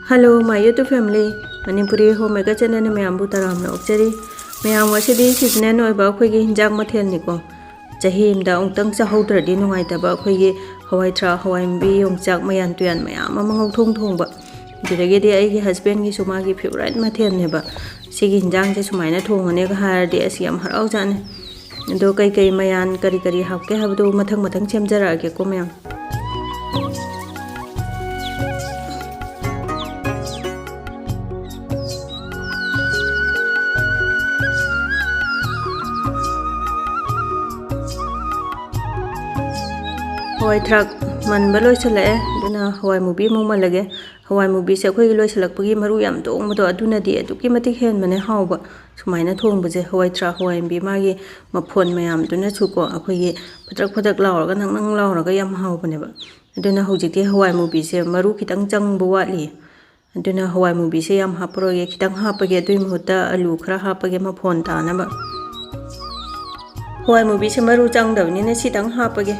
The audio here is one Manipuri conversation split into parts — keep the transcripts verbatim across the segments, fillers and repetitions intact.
Hello, my YouTube family. Manipuri Homemaker channel ꯅ ꯃꯌꯥꯝꯕꯨ ꯇꯔꯥꯝꯅ ꯑꯣꯛꯆꯔꯤ꯫ ꯃꯌꯥꯝ, ꯉꯁꯤꯗꯤ seasonal ꯑꯣꯏꯕ ꯑꯩꯈꯣꯏꯒꯤ ꯍꯤꯟꯖꯥꯡ ꯃꯊꯦꯜꯅꯤꯀꯣ꯫ ꯆꯍꯤ ꯑꯃꯗ ꯑꯃꯨꯛꯇꯪ ꯆꯥꯍꯧꯗ꯭ꯔꯗꯤ ꯅꯨꯡꯉꯥꯏꯇꯕ ꯑꯩꯈꯣꯏꯒꯤ ꯍꯋꯥꯏ ꯊ꯭ꯔꯥꯛ, ꯍꯋꯥꯏ ꯃꯨꯕꯤ, ꯌꯣꯡꯆꯥꯛ, ꯃꯌꯥꯟ ꯇꯨꯌꯥꯟ ꯃꯌꯥꯝ ꯑꯃ ꯉꯧꯊꯣꯡ ꯊꯣꯡꯕ꯫ ꯑꯗꯨꯗꯒꯤꯗꯤ ꯑꯩꯒꯤ husband ꯒꯤꯁꯨ ꯃꯥꯒꯤ favourite ꯃꯊꯦꯜꯅꯦꯕ꯫ ꯁꯤꯒꯤ ꯍꯤꯟꯖꯥꯡꯁꯦ ꯁꯨꯃꯥꯏꯅ ꯊꯣꯡꯉꯅꯦꯒ ꯍꯥꯏꯔꯗꯤ ꯑꯁ ꯌꯥꯝ ꯍꯔꯥꯎꯖꯥꯠꯅꯤ꯫ ꯑꯗꯣ ꯀꯩꯀꯩ ꯃꯌꯥꯟ ꯀꯔꯤ ꯀꯔꯤ ꯍꯥꯞꯀꯦ ꯍꯥꯏꯕꯗꯨ ꯃꯊꯪ ꯃꯊꯪ ꯁꯦꯝꯖꯔꯛꯑꯒꯦꯀꯣ ꯃꯌꯥꯝ꯫ ꯍꯋꯥꯏ ꯊ꯭ꯔꯥꯛ ꯃꯟꯕ ꯂꯣꯏꯁꯤꯜꯂꯛꯑꯦ, ꯑꯗꯨꯅ ꯍꯋꯥꯏ ꯃꯨꯕꯤ ꯑꯃꯨꯛ ꯃꯜꯂꯒꯦ꯫ ꯍꯋꯥꯏ ꯃꯨꯕꯤꯁꯦ ꯑꯩꯈꯣꯏꯒꯤ ꯂꯣꯏꯁꯤꯜꯂꯛꯄꯒꯤ ꯃꯔꯨ ꯌꯥꯝ ꯇꯣꯡꯕꯗꯣ, ꯑꯗꯨꯅꯗꯤ ꯑꯗꯨꯛꯀꯤ ꯃꯇꯤꯛ ꯍꯦꯟꯕꯅꯦ ꯍꯥꯎꯕ꯫ ꯁꯨꯃꯥꯏꯅ ꯊꯣꯡꯕꯁꯦ, ꯍꯋꯥꯏ ꯊ꯭ꯔꯥꯛ, ꯍꯋꯥꯏ ꯃꯨꯕꯤ, ꯃꯥꯒꯤ ꯃꯐꯣꯟ ꯃꯌꯥꯝꯗꯨꯅꯁꯨꯀꯣ, ꯑꯩꯈꯣꯏꯒꯤ ꯐꯗ꯭ꯔꯛ ꯐꯗ꯭ꯔꯛ ꯂꯥꯎꯔꯒ, ꯅꯪ ꯅꯪ ꯂꯥꯎꯔꯒ ꯌꯥꯝ ꯍꯥꯎꯕꯅꯦꯕ꯫ ꯑꯗꯨꯅ ꯍꯧꯖꯤꯛꯇꯤ ꯍꯋꯥꯏ ꯃꯨꯕꯤꯁꯦ ꯃꯔꯨ ꯈꯤꯇꯪ ꯆꯪꯕ ꯋꯥꯠꯂꯤ꯫ ꯑꯗꯨꯅ ꯍꯋꯥꯏ ꯃꯨꯕꯤꯁꯦ ꯌꯥꯝ ꯍꯥꯞꯄꯔꯣꯏꯒꯦ, ꯈꯤꯇꯪ ꯍꯥꯞꯄꯒꯦ꯫ ꯑꯗꯨꯒꯤ ꯃꯍꯨꯠꯇ ꯑꯂꯨ ꯈꯔ ꯍꯥꯞꯄꯒꯦ ꯃꯐꯣꯟ ꯇꯥꯅꯕ꯫ ꯍꯋꯥꯏ ꯃꯨꯕꯤꯁꯦ ꯃꯔꯨ ꯆꯪꯗꯕꯅꯤꯅ ꯁꯤꯇꯪ ꯍꯥꯞꯄꯒꯦ꯫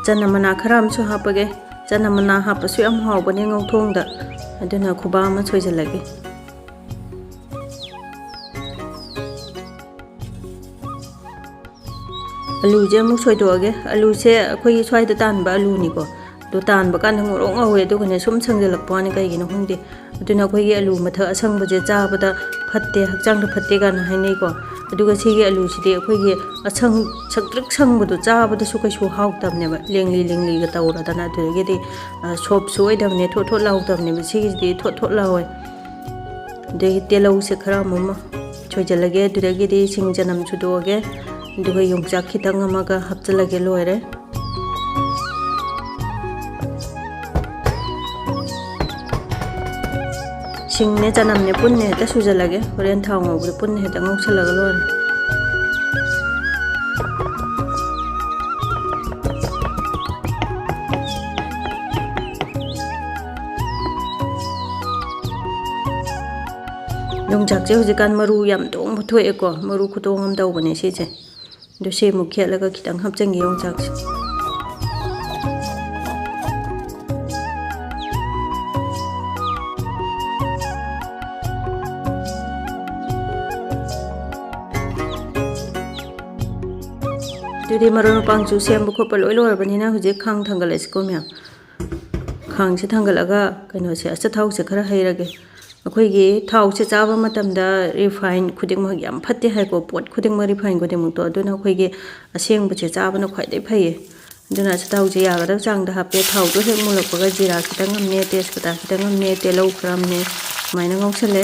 ꯆꯅꯝ ꯃꯅꯥ ꯈꯔ ꯑꯃꯁꯨ ꯍꯥꯞꯄꯒꯦ꯫ ꯆꯅꯝ ꯃꯅꯥ ꯍꯥꯞꯄꯁꯨ ꯌꯥꯝ ꯍꯥꯎꯕꯅꯦ ꯉꯧꯊꯣꯡꯗ꯫ ꯑꯗꯨꯅ ꯈꯨꯕꯥ ꯑꯃ ꯁꯣꯏꯖꯜꯂꯒꯦ꯫ ꯑꯂꯨꯁꯦ ꯑꯃꯨꯛ ꯁꯣꯏꯗꯣꯛꯑꯒꯦ꯫ ꯑꯂꯨꯁꯦ ꯑꯩꯈꯣꯏꯒꯤ ꯁ꯭ꯋꯥꯏꯗ ꯇꯥꯟꯕ ꯑꯂꯨꯅꯤꯀꯣ꯫ ꯑꯗꯣ ꯇꯥꯟꯕ ꯀꯥꯟꯗ ꯉꯧꯔꯣꯛ ꯉꯧꯋꯦ, ꯑꯗꯨꯒꯅꯦ ꯁꯨꯝ ꯁꯪꯖꯜꯂꯛꯄ ꯋꯥꯅꯤ, ꯀꯩꯒꯤꯅꯣ ꯈꯪꯗꯦ꯫ ꯑꯗꯨꯅ ꯑꯩꯈꯣꯏꯒꯤ ꯑꯂꯨ ꯃꯊꯛ ꯑꯁꯪꯕꯁꯦ ꯆꯥꯕꯗ ꯐꯠꯇꯦ, ꯍꯛꯆꯥꯡꯗ ꯐꯠꯇꯦ ꯀꯥꯏꯅ ꯍꯥꯏꯅꯩꯀꯣ꯫ ꯑꯗꯨꯒ ꯁꯤꯒꯤ ꯑꯂꯨꯁꯤꯗꯤ ꯑꯩꯈꯣꯏꯒꯤ ꯑꯁꯪ-, ꯁꯪꯇ꯭ꯔꯤꯛ ꯁꯪꯕꯗꯣ ꯆꯥꯕꯗꯁꯨ ꯀꯩꯁꯨ ꯍꯥꯎꯇꯕꯅꯦꯕ, ꯂꯦꯡꯂꯤ ꯂꯦꯡꯂꯤꯒ ꯇꯧꯔꯗꯅ꯫ ꯑꯗꯨꯗꯒꯤꯗꯤ, ꯑ, soft ꯁꯨ ꯑꯣꯏꯗꯕꯅꯦ, ꯊꯣꯠ ꯊꯣꯠ ꯂꯥꯎꯗꯕꯅꯦꯕ꯫ ꯁꯤꯒꯤꯁꯤꯗꯤ ꯊꯣꯠ ꯊꯣꯠ ꯂꯥꯎꯋꯦ꯫ ꯑꯗꯒꯤ ꯇꯤꯜꯍꯧꯁꯦ ꯈꯔ ꯑꯃꯨꯛ ꯁꯣꯏꯖꯜꯂꯒꯦ, ꯑꯗꯨꯗꯒꯤꯗꯤ ꯁꯤꯡ ꯆꯅꯝ ꯁꯨꯗꯣꯛꯑꯒꯦ, ꯑꯗꯨꯒ ꯌꯣꯡꯆꯥꯛ ꯈꯤꯇꯪ ꯑꯃꯒ ꯍꯥꯞꯆꯤꯜꯂꯒꯦ, ꯂꯣꯏꯔꯦ꯫ ꯁꯤꯡꯅꯦ ꯆꯅꯝꯅꯦ ꯄꯨꯟꯅ ꯍꯦꯛꯇ ꯁꯨꯖꯜꯂꯒꯦ, ꯍꯣꯔꯦꯟ ꯊꯥꯎ ꯉꯧꯕꯗ ꯄꯨꯟꯅ ꯍꯦꯛꯇ ꯉꯧꯁꯜꯂꯒ ꯂꯣꯏꯔꯦ꯫ ꯌꯣꯡꯆꯥꯛꯁꯦ ꯍꯧꯖꯤꯛꯀꯥꯟ ꯃꯔꯨ ꯌꯥꯝ ꯇꯣꯡꯕ ꯊꯣꯛꯑꯦꯀꯣ, ꯃꯔꯨ ꯈꯨꯇꯣꯡ ꯑꯃ ꯇꯧꯕꯅꯦ ꯁꯤꯁꯦ꯫ ꯑꯗꯨ ꯁꯤ ꯑꯃꯨꯛ ꯈꯦꯠꯂꯒ ꯈꯤꯇꯪ ꯍꯥꯞꯆꯤꯟꯒꯦ ꯌꯣꯡꯆꯥꯛꯁꯦ꯫ ꯑꯗꯨꯗꯤ ꯃꯔꯣꯏ ꯃꯄꯥꯡꯁꯨ ꯁꯦꯝꯕ ꯈꯣꯠꯄ ꯂꯣꯏ ꯂꯣꯏꯔꯕꯅꯤꯅ ꯍꯧꯖꯤꯛ ꯈꯥꯡ ꯊꯥꯡꯒꯠꯂꯁꯤꯀꯣ ꯃꯌꯥꯝ꯫ ꯈꯥꯡꯁꯦ ꯊꯥꯡꯒꯠꯂꯒ ꯀꯩꯅꯣꯁꯦ, ꯑꯆꯥꯊꯥꯎꯁꯦ ꯈꯔ ꯍꯩꯔꯒꯦ꯫ ꯑꯩꯈꯣꯏꯒꯤ ꯊꯥꯎꯁꯦ ꯆꯥꯕ ꯃꯇꯝꯗ refine ꯈꯨꯗꯤꯡꯃꯛ ꯌꯥꯝ ꯐꯠꯇꯦ ꯍꯥꯏꯀꯣ, ꯄꯣꯠ ꯈꯨꯗꯤꯡꯃꯛ, refine ꯈꯨꯗꯤꯡꯃꯛꯇꯣ꯫ ꯑꯗꯨꯅ ꯑꯩꯈꯣꯏꯒꯤ ꯑꯁꯦꯡꯕꯁꯦ ꯆꯥꯕꯅ ꯈ꯭ꯋꯥꯏꯗꯩ ꯐꯩꯌꯦ꯫ ꯑꯗꯨꯅ ꯑꯆꯥꯊꯥꯎꯁꯦ ꯌꯥꯒꯗꯕ ꯆꯥꯡꯗ ꯍꯥꯞꯄꯦ꯫ ꯊꯥꯎꯗꯣ ꯍꯦꯛ ꯃꯨꯜꯂꯛꯄꯒ ꯖꯤꯔꯥ ꯈꯤꯇꯪ ꯑꯃꯅꯦ, ꯇꯦꯖꯄꯇꯥ ꯈꯤꯇꯪ ꯑꯃꯅꯦ, ꯇꯤꯜꯍꯧ ꯈꯔ ꯑꯃꯅꯦ, ꯁꯨꯃꯥꯏꯅ ꯉꯧꯁꯜꯂꯦ꯫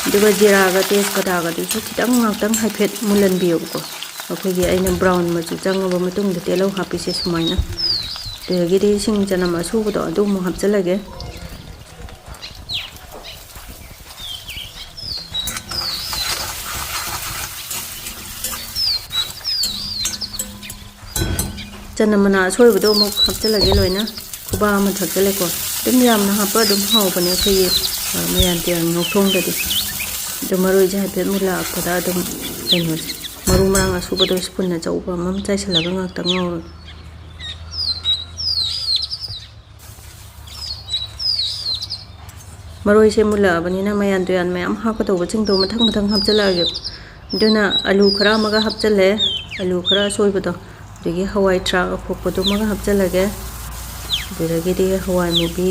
ꯑꯗꯨꯒ ꯖꯤꯔꯥꯒ ꯇꯦꯖꯄꯇꯥꯒꯗꯨꯁꯨ ꯈꯤꯇꯪ ꯉꯥꯛꯇꯪ ꯍꯥꯏꯐꯦꯠ ꯃꯨꯜꯍꯟꯕꯤꯌꯣꯕꯀꯣ꯫ ꯑꯩꯈꯣꯏꯒꯤ ꯑꯩꯅ brown ꯃꯆꯨ ꯆꯪꯉꯕ ꯃꯇꯨꯡꯗ ꯇꯤꯜꯍꯧ ꯍꯥꯞꯄꯤꯁꯦ ꯁꯨꯃꯥꯏꯅ꯫ ꯑꯗꯨꯗꯒꯤꯗꯤ ꯁꯤꯡ ꯆꯅꯝ ꯑꯁꯨꯕꯗꯣ ꯑꯗꯨ ꯑꯃꯨꯛ ꯍꯥꯞꯆꯜꯂꯒꯦ꯫ ꯆꯅꯝ ꯃꯅꯥ ꯑꯁꯣꯏꯕꯗꯣ ꯑꯃꯨꯛ ꯍꯥꯞꯆꯤꯜꯂꯒꯦ ꯂꯣꯏꯅ꯫ ꯈꯨꯕꯥꯛ ꯑꯃ ꯊꯛꯆꯜꯂꯦꯀꯣ꯫ ꯑꯗꯨꯝ ꯌꯥꯝꯅ ꯍꯥꯞꯄ ꯑꯗꯨꯝ ꯍꯥꯎꯕꯅꯦ ꯑꯩꯈꯣꯏꯒꯤ, ꯑ, ꯃꯌꯥꯟ ꯇꯨꯌꯥꯟ ꯉꯧꯊꯣꯡꯗꯗꯤ꯫ ꯑꯗꯨ ꯃꯔꯣꯏꯁꯦ ꯍꯥꯏꯐꯦꯠ ꯃꯨꯜꯂꯛꯄꯗ ꯑꯗꯨꯝ ꯀꯩꯅꯣꯁꯦ, ꯃꯔꯨ ꯃꯔꯥꯡ ꯑꯁꯨꯕꯗꯣ spoon ꯑꯆꯧꯕ ꯑꯃ ꯆꯥꯏꯁꯤꯜꯂꯒ ꯉꯥꯛꯇꯪ ꯉꯧꯔꯒꯦ꯫ ꯃꯔꯣꯏꯁꯦ ꯃꯨꯜꯂꯛꯑꯕꯅꯤꯅ ꯃꯌꯥꯟ ꯇꯨꯌꯥꯟ ꯃꯌꯥꯝ ꯍꯥꯞꯀꯗꯧꯕꯁꯤꯡꯗꯣ ꯃꯊꯪ ꯃꯊꯪ ꯍꯥꯞꯆꯤꯜꯂꯛꯑꯒꯦ꯫ ꯑꯗꯨꯅ ꯑꯂꯨ ꯈꯔ ꯑꯃꯒ ꯍꯥꯞꯆꯤꯜꯂꯦ, ꯑꯂꯨ ꯈꯔ ꯑꯁꯣꯏꯕꯗꯣ, ꯑꯗꯒꯤ ꯍꯋꯥꯏ ꯊ꯭ꯔꯥꯛ ꯑꯄꯣꯛꯄꯗꯨꯃꯒ ꯍꯥꯞꯆꯤꯜꯂꯒꯦ꯫ ꯑꯗꯨꯗꯒꯤꯗꯤ ꯍꯋꯥꯏ ꯃꯨꯕꯤ,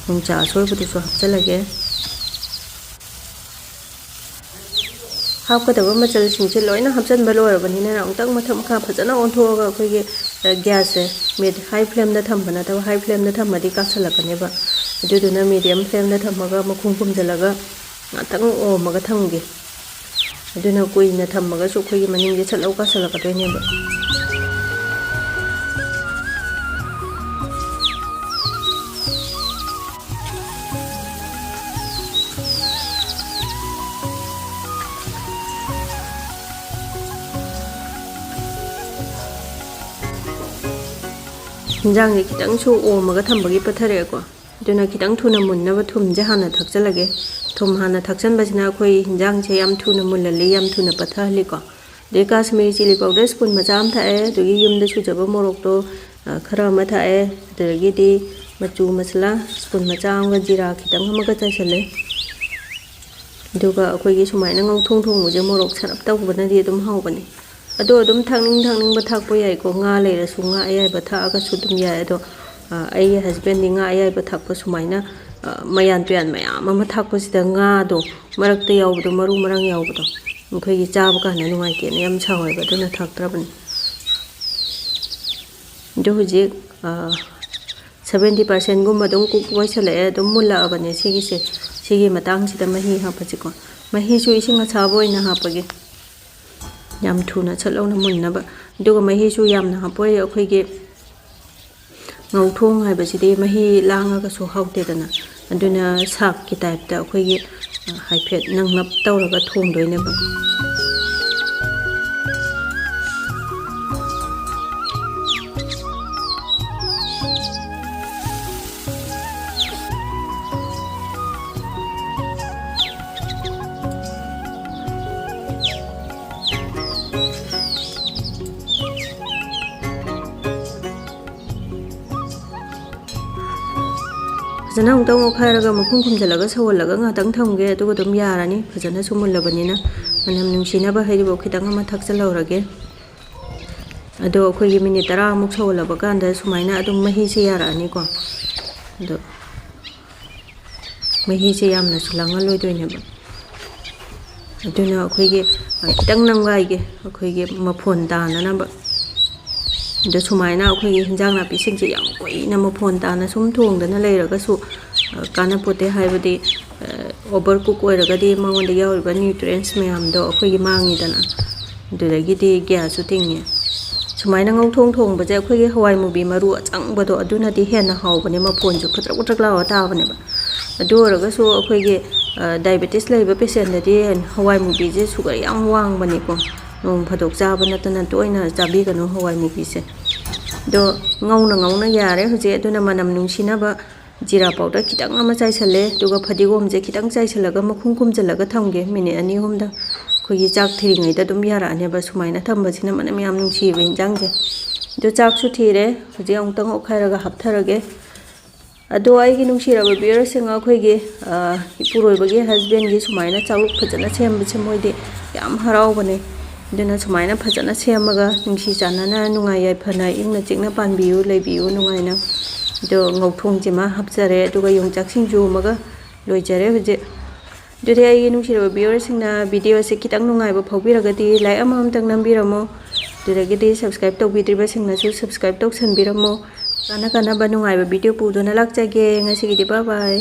ꯌꯣꯡꯆꯥꯛ ꯑꯁꯣꯏꯕꯗꯨꯁꯨ ꯍꯥꯞꯆꯤꯜꯂꯒꯦ꯫ ꯍꯥꯞꯀꯗꯕ ꯃꯆꯜꯁꯤꯡꯁꯦ ꯂꯣꯏꯅ ꯍꯥꯞꯆꯤꯟꯕ ꯂꯣꯏꯔꯕꯅꯤꯅ ꯑꯃꯨꯛꯇꯪ ꯃꯊꯛ ꯃꯈꯥ ꯐꯖꯅ ꯑꯣꯟꯊꯣꯛꯑꯒ ꯑꯩꯈꯣꯏꯒꯤ, ꯑ, gasꯁꯦ medi-, high flameꯗ ꯊꯝꯕ ꯅꯠꯇꯕ, high flameꯗ ꯊꯝꯃꯗꯤ ꯀꯥꯁꯜꯂꯛꯀꯅꯦꯕ꯫ ꯑꯗꯨꯗꯨꯅ medium flameꯗ ꯊꯝꯃꯒ ꯃꯈꯨꯝ ꯈꯨꯝꯖꯤꯜꯂꯒ ꯉꯥꯛꯇꯪ ꯑꯣꯝꯃꯒ ꯊꯝꯒꯦ꯫ ꯑꯗꯨꯅ ꯀꯨꯏꯅ ꯊꯝꯃꯒꯁꯨ ꯑꯩꯈꯣꯏꯒꯤ ꯃꯅꯤꯡꯁꯦ ꯁꯠ ꯂꯥꯎ ꯀꯥꯁꯜꯂꯛꯀꯗꯣꯏꯅꯦꯕ꯫ ꯍꯤꯟꯖꯥꯡꯁꯦ ꯈꯤꯇꯪꯁꯨ ꯑꯣꯝꯃꯒ ꯊꯝꯕꯒꯤ ꯄꯠꯊꯔꯛꯑꯦꯀꯣ꯫ ꯑꯗꯨꯅ ꯈꯤꯇꯪ ꯊꯨꯅ ꯃꯨꯟꯅꯕ ꯊꯨꯝꯁꯦ ꯍꯥꯟꯅ ꯊꯥꯛꯆꯜꯂꯒꯦ꯫ ꯊꯨꯝ ꯍꯥꯟꯅ ꯊꯥꯛꯆꯟꯕꯁꯤꯅ ꯑꯩꯈꯣꯏ ꯍꯤꯟꯖꯥꯡꯁꯦ ꯌꯥꯝ ꯊꯨꯅ ꯃꯨꯜꯍꯜꯂꯤ, ꯌꯥꯝ ꯊꯨꯅ ꯄꯠꯊꯍꯜꯂꯤꯀꯣ꯫ ꯑꯗꯩ Kashmiri chilli powder spoon ꯃꯆꯥ ꯑꯃ ꯊꯥꯛꯑꯦ, ꯑꯗꯨꯗꯒꯤ ꯌꯨꯝꯗ ꯁꯨꯖꯕ ꯃꯣꯔꯣꯛꯇꯣ, ꯑ, ꯈꯔ ꯑꯃ ꯊꯥꯛꯑꯦ, ꯑꯗꯨꯗꯒꯤꯗꯤ ꯃꯆꯨ ꯃꯁꯂꯥ spoon ꯃꯆꯥ ꯑꯃꯒ ꯖꯤꯔꯥ ꯈꯤꯇꯪ ꯑꯃꯒ ꯆꯥꯏꯁꯜꯂꯦ꯫ ꯑꯗꯨꯒ ꯑꯩꯈꯣꯏꯒꯤ ꯁꯨꯃꯥꯏꯅ ꯉꯧꯊꯣꯡ ꯊꯣꯡꯕꯁꯦ ꯃꯣꯔꯣꯛ ꯁꯥꯔꯞ ꯇꯧꯕꯅꯗꯤ ꯑꯗꯨꯝ ꯍꯥꯎꯕꯅꯦ꯫ ꯑꯗꯣ ꯑꯗꯨꯝ ꯊꯛꯅꯤꯡ ꯊꯛꯅꯤꯡꯕ ꯊꯥꯛꯄ ꯌꯥꯏꯀꯣ, ꯉꯥ ꯂꯩꯔꯁꯨ ꯉꯥ ꯑꯌꯥꯏꯕ ꯊꯥꯛꯑꯒꯁꯨ ꯑꯗꯨꯝ ꯌꯥꯏ꯫ ꯑꯗꯣ ꯑ, ꯑꯩꯒꯤ husbandꯗꯤ ꯉꯥ ꯑꯌꯥꯏꯕ ꯊꯥꯛꯄ ꯁꯨꯃꯥꯏꯅ, ꯑ, ꯃꯌꯥꯟ ꯇꯨꯌꯥꯟ ꯃꯌꯥꯝ ꯑꯃ ꯊꯥꯛꯄꯁꯤꯗ ꯉꯥꯗꯣ ꯃꯔꯛꯇ ꯌꯥꯎꯕꯗꯣ, ꯃꯔꯨ ꯃꯔꯥꯡ ꯌꯥꯎꯕꯗꯣ, ꯑꯩꯈꯣꯏꯒꯤ ꯆꯥꯕ ꯀꯥꯟꯗ ꯅꯨꯡꯉꯥꯏꯇꯦꯅ ꯌꯥꯝ ꯁꯥꯎꯋꯦꯕ, ꯑꯗꯨꯅ ꯊꯥꯛꯇ꯭ꯔꯕꯅꯤ꯫ ꯑꯗꯣ ꯍꯧꯖꯤꯛ, ꯑ, seventy percentꯒꯨꯝꯕ ꯑꯗꯨꯝ cook ꯑꯣꯏꯁꯜꯂꯛꯑꯦ, ꯑꯗꯨꯝ ꯃꯨꯜꯂꯛꯑꯕꯅꯦ ꯁꯤꯒꯤꯁꯦ꯫ ꯁꯤꯒꯤ ꯃꯇꯥꯡꯁꯤꯗ ꯃꯍꯤ ꯍꯥꯞꯄꯁꯤꯀꯣ꯫ ꯃꯍꯤꯁꯨ ꯏꯁꯤꯡ ꯑꯁꯥꯕ ꯑꯣꯏꯅ ꯍꯥꯞꯄꯒꯦ, ꯌꯥꯝ ꯊꯨꯅ ꯁꯠ ꯂꯥꯎꯅ ꯃꯨꯟꯅꯕ꯫ ꯑꯗꯨꯒ ꯃꯍꯤꯁꯨ ꯌꯥꯝꯅ ꯍꯥꯞꯄꯣꯏ, ꯑꯩꯈꯣꯏꯒꯤ ꯉꯧꯊꯣꯡ ꯍꯥꯏꯕꯁꯤꯗꯤ ꯃꯍꯤ ꯂꯥꯡꯉꯒꯁꯨ ꯍꯥꯎꯇꯦꯗꯅ, ꯑꯗꯨꯅ ꯁꯥꯛꯀꯤ typeꯇ ꯑꯩꯈꯣꯏꯒꯤ, ꯑ, ꯍꯥꯏꯐꯦꯠ ꯅꯪꯂꯞ ꯇꯧꯔꯒ ꯊꯣꯡꯗꯣꯏꯅꯦꯕ꯫ ꯐꯖꯅ ꯑꯃꯨꯛꯇꯪ ꯑꯣꯠꯈꯥꯏꯔꯒ ꯃꯈꯨꯝ ꯈꯨꯝꯖꯤꯜꯂꯒ ꯁꯧꯍꯜꯂꯒ ꯉꯥꯛꯇꯪ ꯊꯝꯒꯦ, ꯑꯗꯨꯒ ꯑꯗꯨꯝ ꯌꯥꯔꯅꯤ꯫ ꯐꯖꯅꯁꯨ ꯃꯨꯜꯂꯕꯅꯤꯅ ꯃꯅꯝ ꯅꯨꯡꯁꯤꯅꯕ ꯍꯩꯔꯤꯕꯣꯞ ꯈꯤꯇꯪ ꯑꯃ ꯊꯥꯛꯆꯜꯍꯧꯔꯒꯦ꯫ ꯑꯗꯣ ꯑꯩꯈꯣꯏꯒꯤ minute ꯇꯔꯥꯃꯨꯛ ꯁꯧꯍꯜꯂꯕ ꯀꯥꯟꯗ ꯁꯨꯃꯥꯏꯅ ꯑꯗꯨꯝ ꯃꯍꯤꯁꯦ ꯌꯥꯔꯛꯑꯅꯤꯀꯣ꯫ ꯑꯗꯣ ꯃꯍꯤꯁꯦ ꯌꯥꯝꯅꯁꯨ ꯂꯥꯡꯍꯜꯂꯣꯏꯗꯣꯏꯅꯦꯕ꯫ ꯑꯗꯨꯅ ꯑꯩꯈꯣꯏꯒꯤ, ꯑ, ꯈꯤꯇꯪ ꯅꯝꯒꯥꯏꯒꯦ, ꯑꯩꯈꯣꯏꯒꯤ ꯃꯐꯣꯟ ꯇꯥꯅꯅꯕ꯫ ꯑꯗꯣ ꯁꯨꯃꯥꯏꯅ ꯑꯩꯈꯣꯏꯒꯤ ꯍꯤꯟꯖꯥꯡ ꯅꯥꯄꯤꯁꯤꯡꯁꯦ ꯌꯥꯝ ꯀꯨꯏꯅ ꯃꯐꯣꯟ ꯇꯥꯅ ꯁꯨꯝ ꯊꯣꯡꯗꯅ ꯂꯩꯔꯒꯁꯨ, ꯑ, ꯀꯥꯟꯅꯄꯣꯠꯇꯦ꯫ ꯍꯥꯏꯕꯗꯤ, ꯑ, overcook ꯑꯣꯏꯔꯒꯗꯤ ꯃꯉꯣꯟꯗ ꯌꯥꯎꯔꯤꯕ nutrients ꯃꯌꯥꯝꯗꯣ ꯑꯩꯈꯣꯏꯒꯤ ꯃꯥꯡꯉꯤꯗꯅ, ꯑꯗꯨꯗꯒꯤꯗꯤ gasꯁꯨ ꯇꯤꯡꯉꯦ꯫ ꯁꯨꯃꯥꯏꯅ ꯉꯧꯊꯣꯡ ꯊꯣꯡꯕꯁꯦ ꯑꯩꯈꯣꯏꯒꯤ ꯍꯋꯥꯏ ꯃꯨꯕꯤ ꯃꯔꯨ ꯑꯆꯪꯕꯗꯣ ꯑꯗꯨꯅꯗꯤ ꯍꯦꯟꯅ ꯍꯥꯎꯕꯅꯦ, ꯃꯐꯣꯟꯁꯨ ꯈꯗ꯭ꯔꯛ ꯈꯗ꯭ꯔꯛ ꯂꯥꯎꯔ ꯇꯥꯕꯅꯦꯕ꯫ ꯑꯗꯨ ꯑꯣꯏꯔꯒꯁꯨ ꯑꯩꯈꯣꯏꯒꯤ, ꯑ, diabetes ꯂꯩꯕ patientꯗꯗꯤ ꯍꯋꯥꯏ ꯃꯨꯕꯤꯁꯦ sugar ꯌꯥꯝ ꯋꯥꯡꯕꯅꯤꯀꯣ꯫ ꯅꯣꯡ ꯐꯥꯗꯣꯛ ꯆꯥꯕ ꯅꯠꯇꯅ ꯇꯣꯏꯅ ꯆꯥꯕꯤꯒꯅꯨ ꯍꯋꯥꯏ ꯃꯨꯕꯤꯁꯦ꯫ ꯑꯗꯣ ꯉꯧꯅ ꯉꯧꯅ ꯌꯥꯔꯦ ꯍꯧꯖꯤꯛ꯫ ꯑꯗꯨꯅ ꯃꯅꯝ ꯅꯨꯡꯁꯤꯅꯕ ꯖꯤꯔꯥ powder ꯈꯤꯇꯪ ꯑꯃ ꯆꯥꯏꯁꯜꯂꯦ, ꯑꯗꯨꯒ ꯐꯗꯤꯒꯣꯝꯁꯦ ꯈꯤꯇꯪ ꯆꯥꯏꯁꯜꯂꯒ ꯃꯈꯨꯝ ꯈꯨꯝꯖꯤꯜꯂꯒ ꯊꯝꯒꯦ minute ꯑꯅꯤ ꯑꯍꯨꯝꯗ꯫ ꯑꯩꯈꯣꯏꯒꯤ ꯆꯥꯛ ꯊꯤꯔꯤꯉꯩꯗ ꯑꯗꯨꯝ ꯌꯥꯔꯛꯑꯅꯦꯕ, ꯁꯨꯃꯥꯏꯅ ꯊꯝꯕꯁꯤꯅ ꯃꯅꯝ ꯌꯥꯝ ꯅꯨꯡꯁꯤꯌꯦꯕ ꯏꯟꯖꯥꯡꯁꯦ꯫ ꯑꯗꯣ ꯆꯥꯛꯁꯨ ꯊꯤꯔꯦ, ꯍꯧꯖꯤꯛ ꯑꯃꯨꯛꯇꯪ ꯑꯣꯠꯈꯥꯏꯔꯒ ꯍꯥꯞꯊꯔꯒꯦ꯫ ꯑꯗꯣ ꯑꯩꯒꯤ ꯅꯨꯡꯁꯤꯔꯕ viewersꯁꯤꯡ, ꯑꯩꯈꯣꯏꯒꯤ, ꯑ, ꯏꯄꯨꯔꯣꯏꯕꯒꯤ husbandꯒꯤ ꯁꯨꯃꯥꯏꯅ ꯆꯥꯛꯂꯨꯛ ꯐꯖꯅ ꯁꯦꯝꯕꯁꯦ ꯃꯣꯏꯗꯤ ꯌꯥꯝ ꯍꯔꯥꯎꯕꯅꯦ꯫ ꯑꯗꯨꯅ ꯁꯨꯃꯥꯏꯅ ꯐꯖꯅ ꯁꯦꯝꯃꯒ ꯅꯨꯡꯁꯤ ꯆꯥꯟꯅꯅ ꯅꯨꯡꯉꯥꯏ ꯌꯥꯏꯐꯅ ꯏꯪꯅ ꯆꯤꯛꯅ ꯄꯥꯟꯕꯤꯌꯨ, ꯂꯩꯕꯤꯌꯨ ꯅꯨꯡꯉꯥꯏꯅ꯫ ꯑꯗꯣ ꯉꯧꯊꯣꯡꯁꯤꯃ ꯍꯥꯞꯆꯔꯦ, ꯑꯗꯨꯒ ꯌꯣꯡꯆꯥꯛ ꯁꯤꯡꯖꯨ ꯑꯃꯒ ꯂꯣꯏꯖꯔꯦ ꯍꯧꯖꯤꯛ꯫ ꯑꯗꯨꯗꯤ ꯑꯩꯒꯤ ꯅꯨꯡꯁꯤꯔꯕ viewerꯁꯤꯡꯅ video ꯑꯁꯤ ꯈꯤꯇꯪ ꯅꯨꯡꯉꯥꯏꯕ ꯐꯥꯎꯕꯤꯔꯒꯗꯤ like ꯑꯃꯃꯝꯇꯪ ꯅꯝꯕꯤꯔꯝꯃꯣ꯫ ꯑꯗꯨꯗꯒꯤꯗꯤ subscribe ꯇꯧꯕꯤꯗ꯭ꯔꯤꯕꯁꯤꯡꯅꯁꯨ subscribe ꯇꯧꯁꯟꯕꯤꯔꯝꯃꯣ꯫ ꯀꯥꯟꯅ ꯀꯥꯟꯅꯕ ꯅꯨꯡꯉꯥꯏꯕ video ꯄꯨꯗꯨꯅ ꯂꯥꯛꯆꯒꯦ꯫ ꯉꯁꯤꯒꯤꯗꯤ bye bye꯫